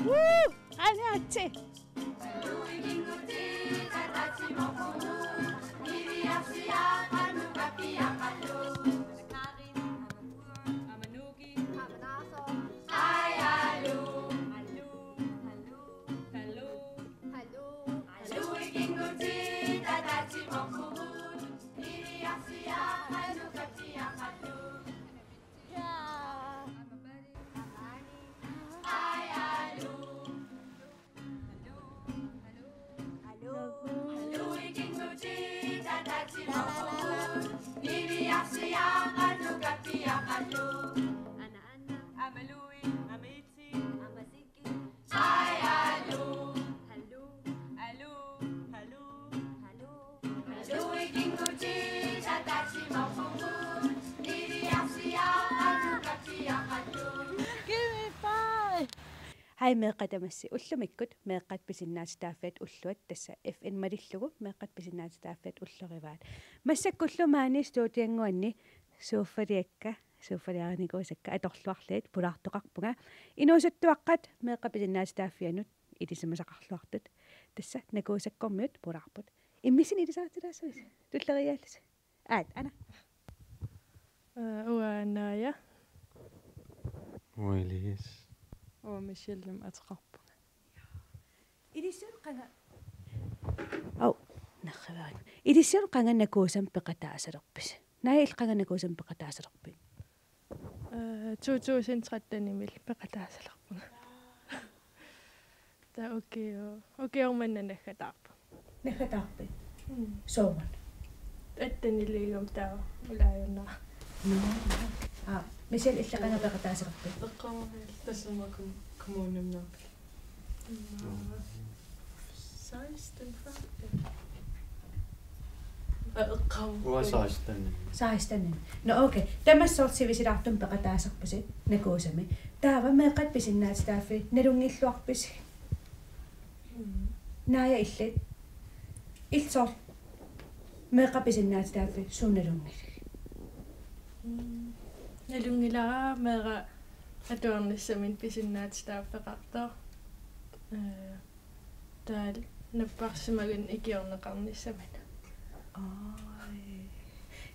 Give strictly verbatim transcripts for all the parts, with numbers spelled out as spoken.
Woo! Aniatsi! Give me five! Hej meeqqat tamassi. Ullumikkut meeqqat pisinnaatitaaffiat ulluat tassa F N malillugu meeqqat pisinnaatitaaffiat ullorivaat. Massakkullu maani studiannguanni suuffaliakka, suuffaliarinikuusakka atorluarlugit pulaartoqarpunga. Inuusuttuaqqat meeqqat pisinnaatitaaffiannut ilisimasaqarluartut. Tassa Nakuusakkormiut pulaarput. Immissinnut ilisaritilaassavisi? Tulleriiaallasi. Aat, Ana. Eh, uanga Naja. Uanga Elias. Uanga Michelle-imik ateqarpunga. Ilissinnut qanga-, au, nerriveerakku. Ilissinnut qanga Nakuusamik peqataasalerpisi? Naja, illit qanga Nakuusamik peqataasalerpit? Eh, to tusind tretten-imilli peqataasalerpunga. Taava ukioq, ukioq manna naggataarpunga. Naggataarpit? Mm. Sooruna? Atteniligama taava ulaajunnaarama. Nå. Aa, Michelle, illit qanga peqataasalerpit? Eqqaamavigilli, tassami kom-, kommunimik naappillugu. Mm. Seksten, femten. Aa, eqqaam-. Uanga seksten. Seksten. Nå, okay. Tamassi soorlu sivisuumik peqataasarpusi Nakuusami. Taava meeqqat pisinnaatitaaffiit nalunngilluarpisi? Mm. Naja, illit? Illit soorlu meeqqat pisinnaatitaaffiit suut nalunngilakka? Mm. Nalunngilara meeraq atuarnissaminut pisinnaatitaaffeqartoq. Eh, taava napparsimagunarpoq ikiorneqarnissaminut. Ai.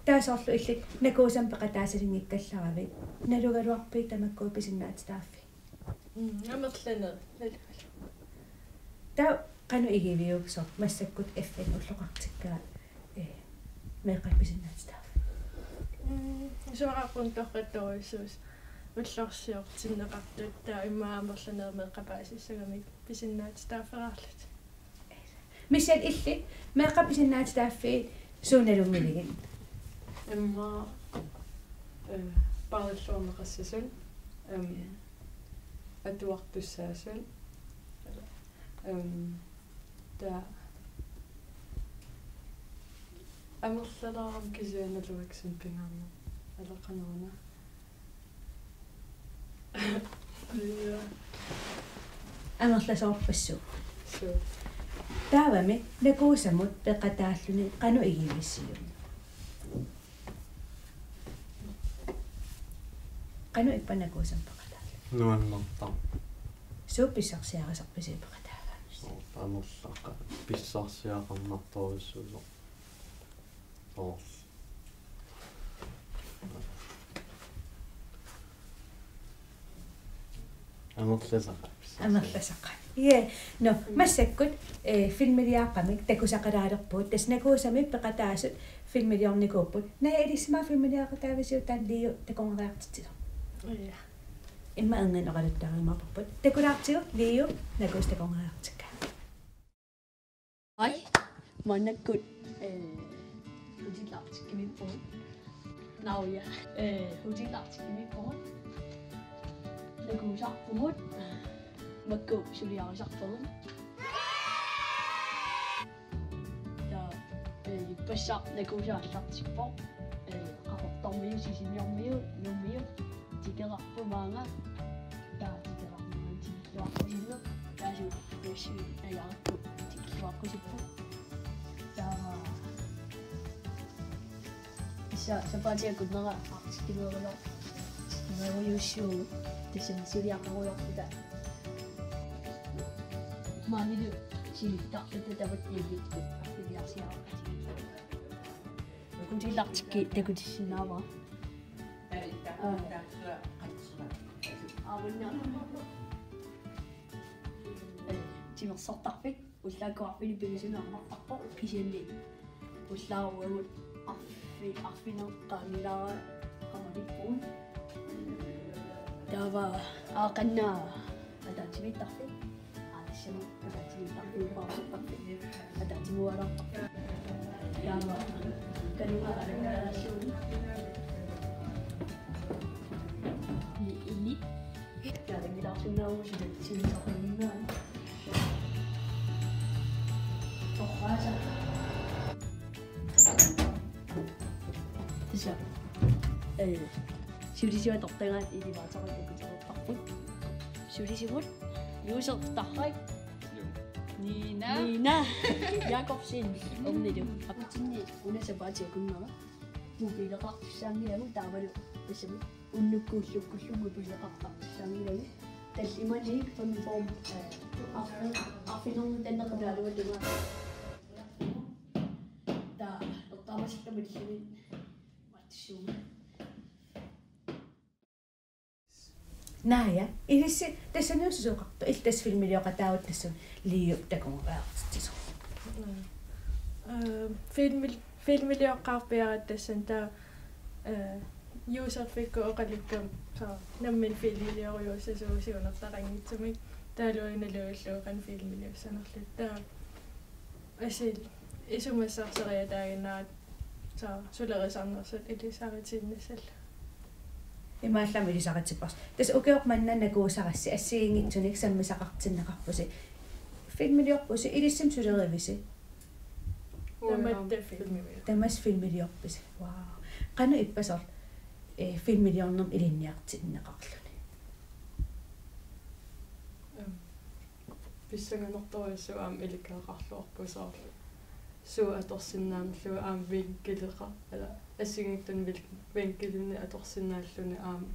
Taava soorlu illit Nakuusamik peqataasalinngikkallaravit, nalugaluarpigit tamakku pisinnaatitaaffii? Mm, amerlanerit nalugaluarput. Taava qanoq igiviuk soorlu massakkut F N ulloqartikkaat, eh, meeqqat pisinnaatitaaffii? Mm, isumaqarpunga torrattorujussuusut ullorsiortinneqartut, taava immaqa amerlanerit meeqqat paasissagamik pisinnaatitaaffeqarlutik. Michelle, illit meeqqat pisinnaatitaaffiit suut nalunngilakka? Immaqa, eh, paarilluarneqassasut, em, atuartussaasut, em, taava amerlalaarama kisianni naluaksin pingaarnerpoq. Alaqaneruna. Amerlasoorpassuuvoq. Suu. Taavami Nakuusamut peqataalluni qanoq igivisiuk? Qanoq ippa Nakuusamut peqataalluni? Nuannertarpoq. Suut pissarsiarisarpisi peqataavasi? Soorlu amerlaqaat pissarsiaqarnartorujussuusoq. Soorlu. Amerlasaqaat. Amerlasaqaat. Ja. Nå, massakkut, eh, filmiliaqamik takusaqalaalerpugut. Tassa Nakuusami peqataasut filmiliornikuupput. Naja, ilissinnut filmiliaqataavisiuk taanna Leo takoriartitsisoq? Ja. Immaqa erniinnaq oqaluttuariumaarparput. Takulaartigu Leo Nakuusaq takoriartikkaa. Hej, maannakkut, øh, hotellaartikkimippugut. Nå ja, øh, hotellaartikkimippugut. Nakuusarpugut. Makku suliarisarpugut. Ja, øh, ippassaq Nakuusaq aallartippoq. Øh, Qaqortormiut, Sisimiormiut, Nuummiut. Tikerarput maanga. Taava tikerarput maanga tikilluaqqusinnut. Taava su-, su-, najaarput tikilluaqqusipput. Taava Sa-, sapaatip akunnera Arctic-imeerujoor-, -meerujuussivugut, tassami suliaqarujoorpugut. Maanilu silittarluta tamattiivittut arfiniarsiaraqatigiit. Kutilartikki takutissinnaavara. Aa. Aamunna. Timersortarfik ullaakkut arfineq-pingasunut ammartarpoq, kisianni ullaaraagut arfi-, arfineq-qaangilaara qamalippugut. Taava aaqanna ataatsimiittarfik. Aa, tassami ataatsimiittarfik, paarsortarfik. Ataatsimuualartarfik. Taava kanunga alakkaalaassuugut. Ni-, ni-, Tassa. Eh, sulisivat atortagaat elevatorimi takutereerparput. Sulisimut. Juusertarfik. Nina. Nina Jakobsen. Ornilu. Aputinni una sapaatip akunnera. Mobileqartussaanngilagut taavalu tassami unnukkuullukkullu mobileqartartussaanngilagut. Tallimanik femogfyrre, eh, arfi-, arfineq-nut tannequtaaluat tungaa. Taava eqqaamasassaq malillugit matsuugut. Naja, ilissi tassaniussuseqartoq, illit tassa filmilioqataavutit, tassa Liup takunnguaartitsisoq. Naa. Eh, filmil-, filmilioqqaarpiaratta tassani taava, eh, Juuserfikkut oqalukkama, soorlu nammineq filmiliorujussuuvoq siunertaqanngitsumik, taavalu nalullugu qanoq filmiliussanerluta. Taava asil isumassarseriataaginnaratta, soorlu sulerisarnersut ilisaritiinnassallugu. Imaallaat ilisaritippassi. Tassa ukioq manna nakuusarassi assigiinngitsunik sammisaqartinneqarpusi. Filmiliorpusi, ilissinnut sulerivisi? Tamatta filmilior-. Tamassi filmiliorpusi. Wow. Qanoq ippa soorlu, eh, filmiliornermik ilinniartinneqarluni? Em. Pissanganartorujussuaq aamma ilikkagaqarluarpoq, soorlu suut atorsinnaanerlugit aamma vinkileqar-, ila assigiinngitsunik vil-, vinkilinik atorsinnaalluni aamma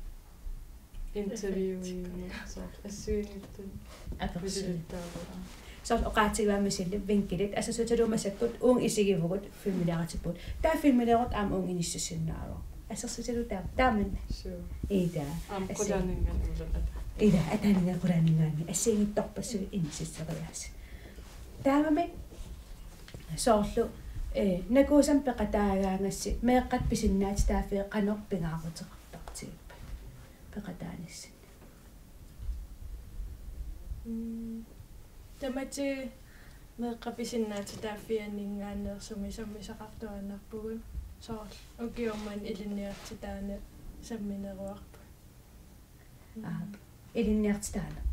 interviewiinersoq assigiinngitsunik. Atorsin-. Misilittaavugut aamma. Soorlu oqaatigivaa misili vinkilit, assersuutigalugu massakkut uunga isigivugut filmiliaritippugut. Taava filmiliorutta aamma uunga inissinneqarsinnaavoq. Assersuutigalugu taama, taamanna. Suu. Ida. Aamma assi-, qulaaninngaanniit ullormi ata-. Ida, ataaninngaanniit qulaaninngaanniit. Assigiinngitsorpassuit inississeriaasut. Taavami soorlu, eh, nakuusamik peqataagaangassi meeqqat pisinnaatitaaffii qanoq pingaaruteqartartigippat peqataanissinni? Mm. Tamatigut meeqqat pisinnaatitaaffianinngaanneersumik sammisaqartuaannarpugut, soorlu ukioq manna ilinniartitaaneq sammineruarput. Mm. Aap. Ilinniartitaaneq.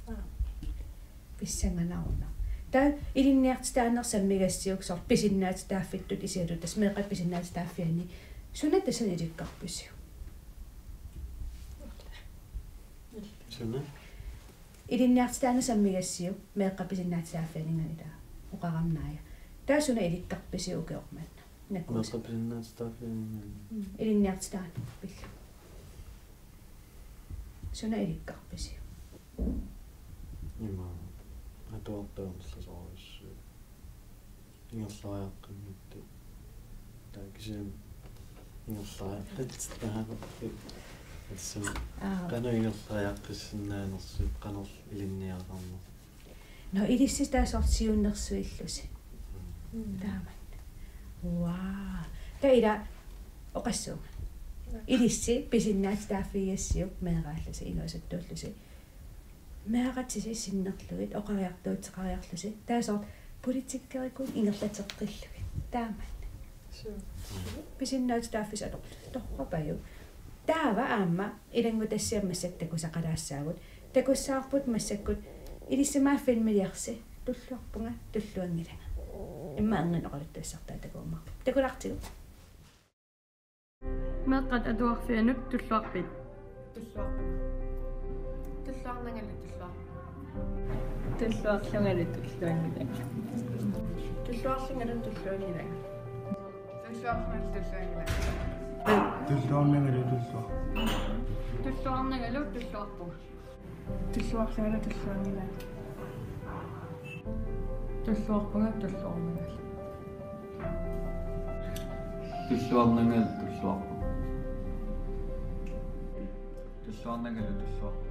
Aap. Pissanganaruna. Taava ilinniartitaaneq sammigassiuk soorlu pisinnaatitaaffittut isigalugu, tassa meeqqat pisinnaatitaaffianni, suna tassani ilikkarpisiuk? Suna? Ilinniartitaaneq sammigassiuk meeqqat pisinnaatitaaffianinngaanniit, taava oqarama Naja. Taava suna ilikkarpisiuk ukioq manna? Nakuusa. Meeqqat pisinnaatitaaffianinngaanniit. Mm, ilinniartitaaneq pillugu. Suna ilikkarpisiuk? Ima atuartut amerlasoorujussuit. Ingerlariaqqinnittut. Taava kisianni ingerlariaqqitsit taakku. Assut. Aap. Qanoq ingerlariaqqissinnaanersut, qanorlu ilinniagaqarnersut. Nå, ilissi taava soorlu siunnersuillusi. Mm. Taamanna. Wow. Taava ila oqassuunga. Aap. Ilissi pisinnaatitaaffigigassiuk meeraallusi, inuusuttuullusi. Meeraqatisi sinnerlugit oqariartuuteqariarlusi. Taava soorlu politikerikkunik ingerlateqqillugit. Taamanna. Suu. Pisinnaatitaaffissi atorlusi. Torrapajuk. Taava aamma ilanngutassiami massakkut takusaqalaassaagut. Takussavarput massakkut ilissi aamma filmiliarsi. Tulluarpunga, tulluanngilanga. Immaqa angan oqaluttuassartaa takuummaarput. Takulaartigu. Meeqqat atuarfiannut tulluarpit? Tulluarpunga. Tulluarnangalu tulluarpunga. Tulluarlungalu tulluanngilanga. Tulluarlungalu tulluanngilanga. Tulluarlungalu tulluanngilanga. Tulluarnangalu tulluarpunga. Tulluarnangalu tulluarpunga. Tulluarlungalu tulluarnangalu. Tulluarpunga tulluarnangalu. Tulluarnangalu tulluarpunga. Tulluarnangalu tulluarpunga.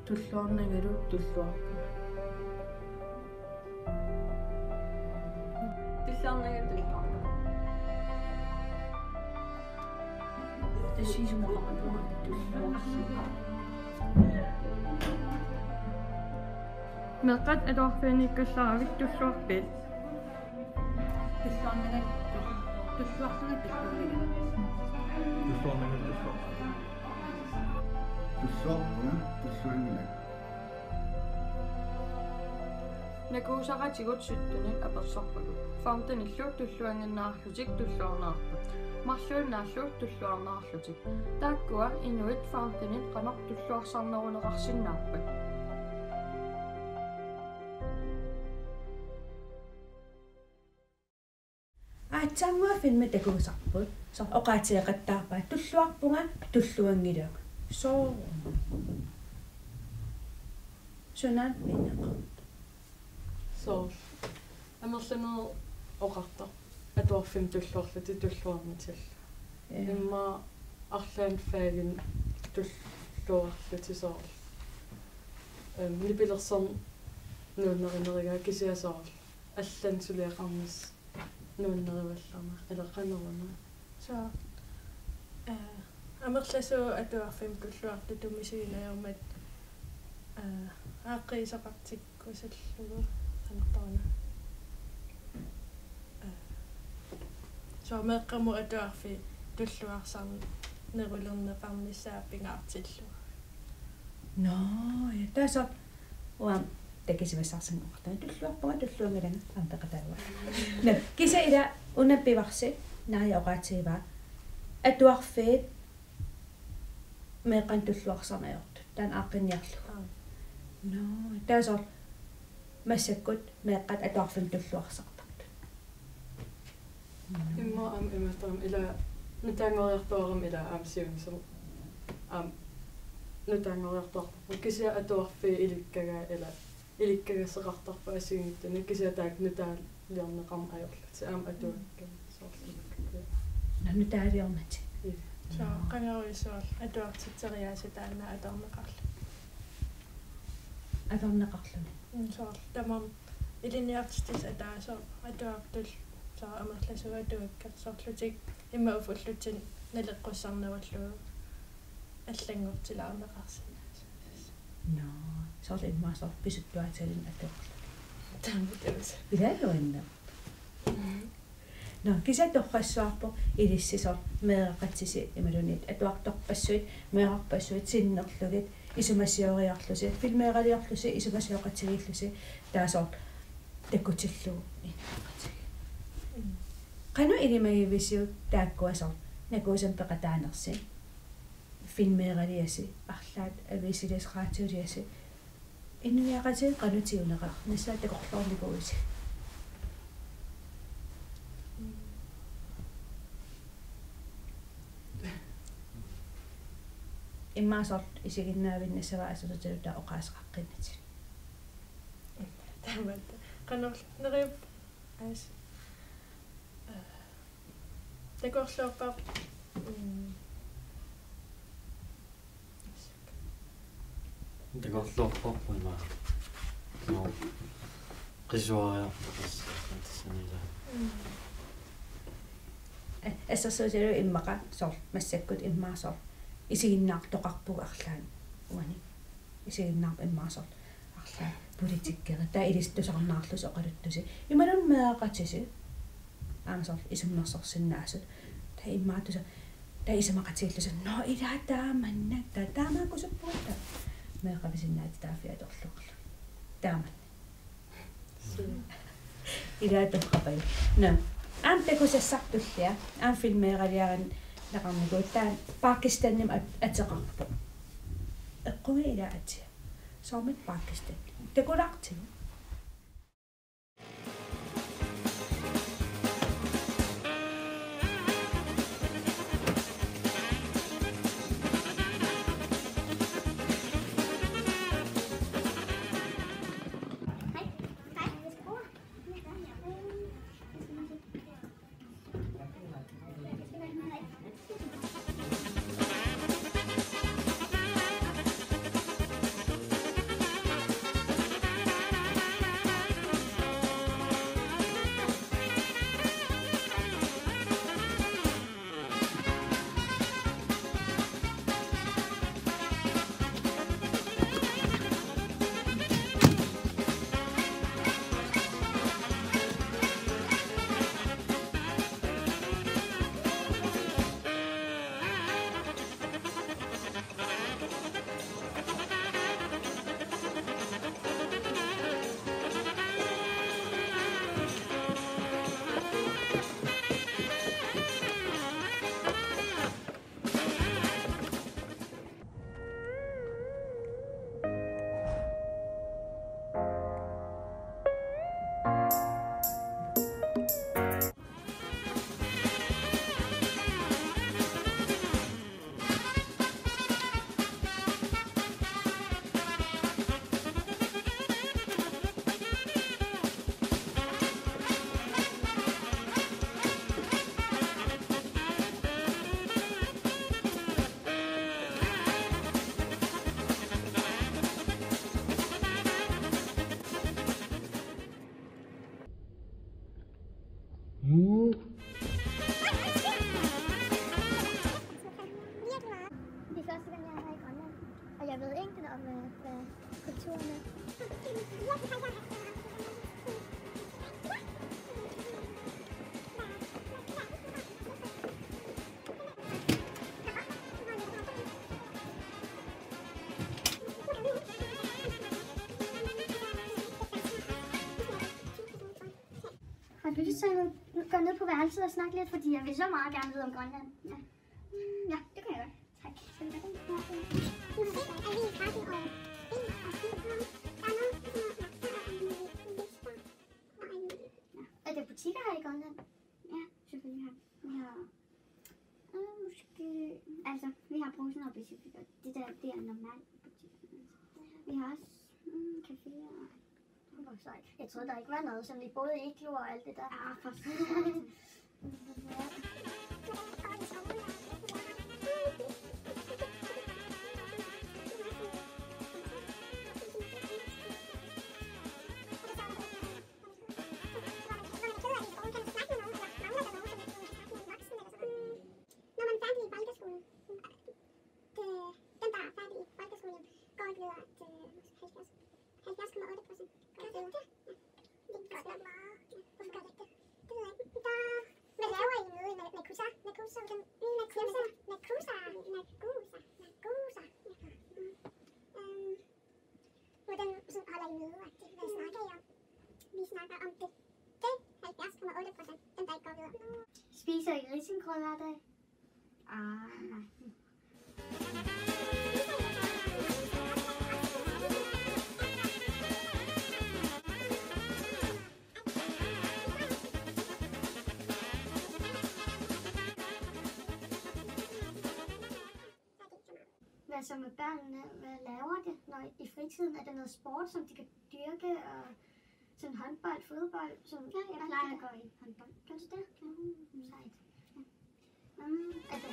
Tulluarnangalu tulluarpunga. Tulluarnangalu tulluarpunga. Tassisumaqarpunga tulluarpunga. Meeqqat atuarfianiikkallaravit tulluarpit? Tulluarnanga-, tulluarnanga-, tulluarnanga-. Tulluarnanga-, tulluarnanga-. Tulluarpunga, tulluarnanga-. Nakuusaqatigut syttenit apersorpagut. Femtenillu tulluannginnerarlutik tulluarneqarput. Marluinnaallu tulluarneqarlutik. Taakkua inuit femtenit qanoq tulluarsarneruneqarsinnaapput? Aatsaannguaq filmi takusarput. Soorlu oqaatigeqattaarpaat: tulluarpunga, tulluanngilanga. Soo. Sunaana mineqartoq? Soorlu amerlanerit oqartarput atuarfimmi tulluarlutik tulluarnatik. Ja. Immaqa arlaannik fagini tulluarlutik soorlu. Ehm, nipilersorneq nuannarinerugami kisianni soorlu allanik suliaqarnissaq nuannarivallarneq, ilaa, qanoruna. Soo, eh, amerlasuut atuarfimmi tulluartutut misiginagit, eh, aaqqiisoqartikkusullugu, qanortoruna. Eh, soo, meeqqamut atuarfik tulluarsarnerulerneqarnissaa pingaartillugu. Nå, ja, tassa uanga takisimassarsinnaasoq oqartunga: tulluarpunga, tulluanngilanga, aamma peqataavunga. Nå, kisianni ila una pivarsi Naaja oqaatigivaa atuarfiit meeqqanut tulluarsarneq ajortut. Taanna aaqqinniarlugu. Aap. Nå, tassa massakkut meeqqat atuarfimmi tulluarsartartut. Immaqa aamma imaattoq aamma ila nutaanngoriartuarami ila aamma siunissami aamma nutaanngoriartuartarput. Kisianni atuarfiit ilikkagaat ila ilikkagassaqartarput assigiinngitsunik, kisianni taakku nutaaliorneqarneq ajorlutik aamma atuakkat soorlu. Nå, nutaaliornatik. Ila. Soo, qangarujussuarlu atuartitseriaaseq taanna atorneqarluni. Atorneqarluni. Mm, soorlu tamarmik ilinniartitsisut ataaseq atuartut, soorlu amerlasuut atuakkasorlutik immaqa ufullutik naleqqussarnerullugu allanngortilaarneqarsinnaasut. Nå, soorlu immaqa soorlu pisuttuaatalinnut atuarlutik. Taamaattumik. Ilaa nuanneq. Mm. Nå, kisianni torrassuarpoq ilissi soorlu meeraqatisi imaluunniit atuartorpassuit, meerarpassuit sinnerlugit, isumasioriarlusi, filmeeraliorlusi, isumasioqatigiillusi, taava soorlu takutillugu inooqatigiit. Mm. Qanoq ilimagivisiuk taakkua soorlu Nakuusamik peqataanersi, filmeeraliasi, arlaat aviisiliasi, raatiuliasi, inuiaqatigiit qanoq tiguneqarnissaat takorloornikuuisi? Immaqa soorlu isiginnaavinnassavaa assersuutigalugu taava oqaaseqaqqinnatik. Tamatta. Qanorlu neriuppunga. Aas. Takorloorpar-, mm. Takorloorparput immaqa. Nå. Qisuariartoqassaaq tassani ilaa. Mm. Eh, assersuutigalugu immaqa soorlu massakkut immaqa soorlu isiginnaartoqarpugut arlaannik uani. Isiginnaarput immaqa soorlu arlaat politikkerit, taava ilissi tusarnaarlusi oqaluttusi. Imaluunniit meeraqatisi aamma soorlu isummersorsinnaasut. Taava immaqa tusa-, taava isumaqatigiillusi: Nå, ilaa taamannak, taava taamaakkusuppunga, taava meeqqat pisinnaatitaaffii atorluarlugit. Taamannak. Ilaa torrappajuk. Nå. Aamma takusassarput tullia. Aamma filmeeraliarineqarnikuuvoq, taanna Pakistanimut at-, ateqarpoq. Eqqumiik ilaa atia. Soormita Pakistan. Takulaartigu. Det er første gang, jeg er her i Grønland, og jeg ved intet om, øh, hvad kulturen er. Har du lyst til at gå ned på værelset og snakke lidt, fordi jeg vil så meget gerne vide om Grønland. Ja. Mm, ja, det kan jeg godt. Tak. Skal vi gøre det? Ja, ja. Nu har vi set, at vi er tretten år. En og fire. Der er nogen, der snakker om, øh, lister og alt muligt. Ja. Er der butikker her i Grønland? Ja, selvfølgelig har vi. Vi har, øh, måske, altså, vi har Brugsen og Pacific, og det der, det er normalt i butikkerne. Vi har også, mm, caféer og Hvor sejt. Jeg troede, der ikke var noget, som vi boede i igloer og alt det der. Ah, for satan. Når man er færdig i folkeskolen, det, den, der er færdig i folkeskolen, går ikke videre til halvfjerds, halvfjerds komma otte procent. Gør det ikke det? Ja. Det er godt nok meget. Ja. Hvorfor gør det ikke det? Det ved jeg ikke. Der, hvad laver I nede i Na-, Nakusa? Nakusa, den nye Nakusa. Nakusa. Nakusa. Nakusa. Ja. Mm. Øhm, Hvordan sådan holder I møde? Hvad snakker I om? Vi snakker om det. Det er halvfjerds komma otte procent, dem der ikke går videre. Spiser I risengrød hver dag? Ah, nej. Hvad så med børnene? Hvad laver de, når i fritiden? Er der noget sport, som de kan dyrke? Og sådan håndbold, fodbold? Sådan, ja, jeg plejer at gå i håndbold. Kan du det? Mm, sejt. Ja. Mm, er det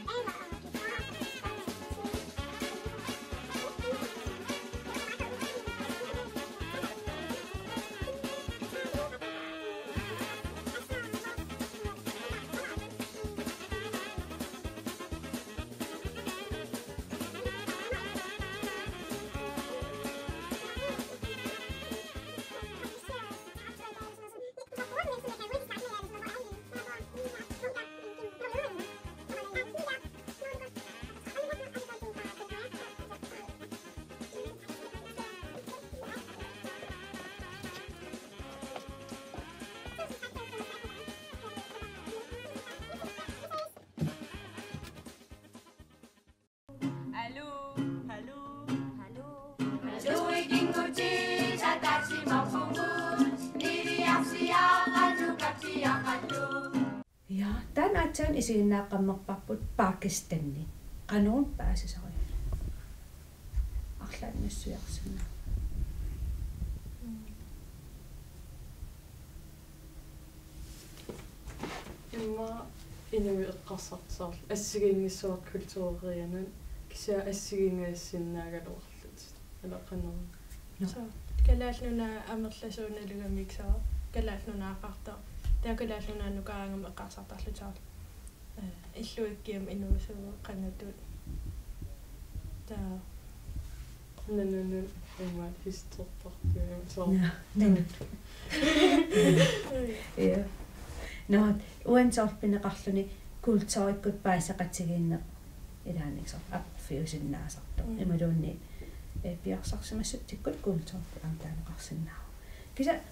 Hallo, hallo, hallo. Ja, taanna aatsaat isiginnaaqqammerparput Pakistani. Qanoq paasisariuk? Arlaannik nassuiarsinnaavat. Immaqa inuit eqqarsartut soorlu assigiinngissuseq kulturerianut kisianni assigiinngissinnaagaluarlutik. Eller qanoq. Nå. Så, Kalaallit Nunaat amerlasuunalugamik, så Kalaallit Nunaaqartoq. Taava Kalaallit Nunaannguaannarmik eqqarsartarlutik soorlu. Eh, illuikkium inuusugut qangatut. Taava. Nunanut immaqa histertartuugami soorlu. Ja, nunanut. Ja. Nå, uani soorlu pineqarluni kulturikkut paaseqatigiinneq ilaanni soorlu aporfiusinnaasartoq. Mm. Imaluunniit, eh, piorsarsimassutsikkut kulturikkut aamma taaneqarsinnaavoq. Kisianni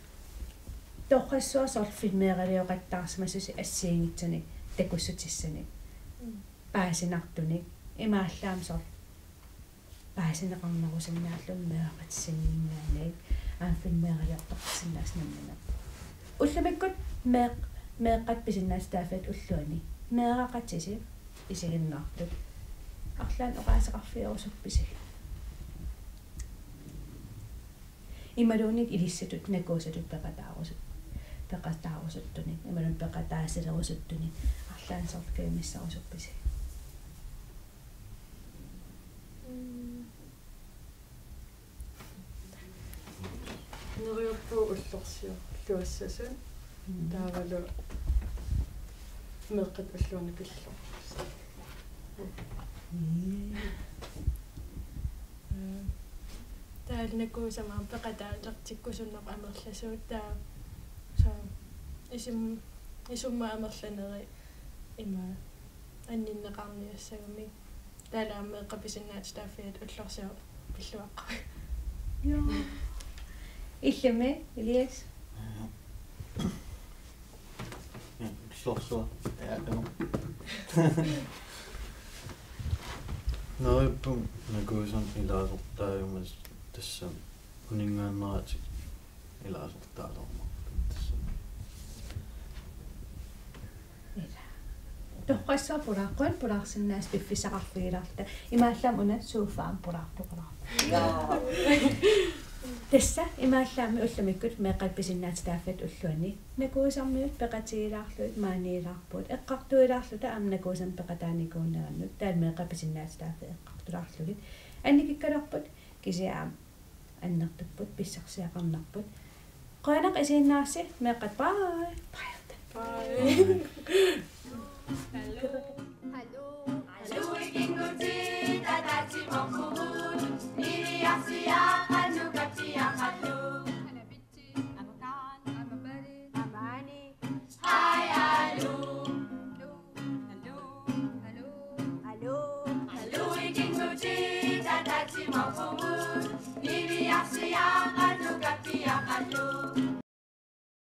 torrassuaq soorlu filmeeralioqattaarsimassusi assigiinngitsunik takussutissanik. Mm. Paasinartunik. Imaallaat aamma soorlu paasineqarnerusinnaalluni meeraqatissinninngaanniit aamma filmeeraliortoqarsinnaasut nammineq. Ullumikkut meeq-, meeqqat pisinnaatitaaffiat ulluanni. Meeraqatisi isiginnaartut. Arlaannik oqaaseqarfigerusuppisi? Imaluunniit ilissatut nakuusatut peqataarusut-, peqataarusuttunik, imaluunniit peqataasilerusuttunik, arlaannik soorlu kajumissarusuppisi? Mm. Neriuppugut ullorsiorluassasut. Mm. Taavalu Meeqqat ulluanni pillugu. Taannakuusama peqataalertikkusunneq amerlasuut taava. Soorlu isum-, isummat amerlanerit ima anninneqarniassagamik. Taavalu meeqqat pisinnaatitaaffiat ullorsiorput pilluaqqavit. Joo. Illimmi, Elias? Ullorsiorput. Ja, joo. Neriuppunga Nakuusamik ilaasortaajumasoq, tassami uninngaannaratik ilaasortaalermat tassami. Toqqassaaq pulaarquat pulaarsinnaasut piffissaqarfigilaarluta. Imaallaat una sofaami pulaartoqalaarpoq. Tassa imaallaat ullumikkut meeqqat pisinnaatitaaffiat ulluanni Nakuusammiut peqatigilaarlugit maaniilaarpugut. Eqqartuilaarluta aamma Nakuusamik peqataanikuunerannut, taavalu meeqqat pisinnaatitaaffii eqqartulaarlugit annikikkaluarput, kisianni aamma annertupput, pissarsiaqarnerput. Qujanaq isiginnaarassi, meeqqat, bye. Bye. Bye. Hello. Hello.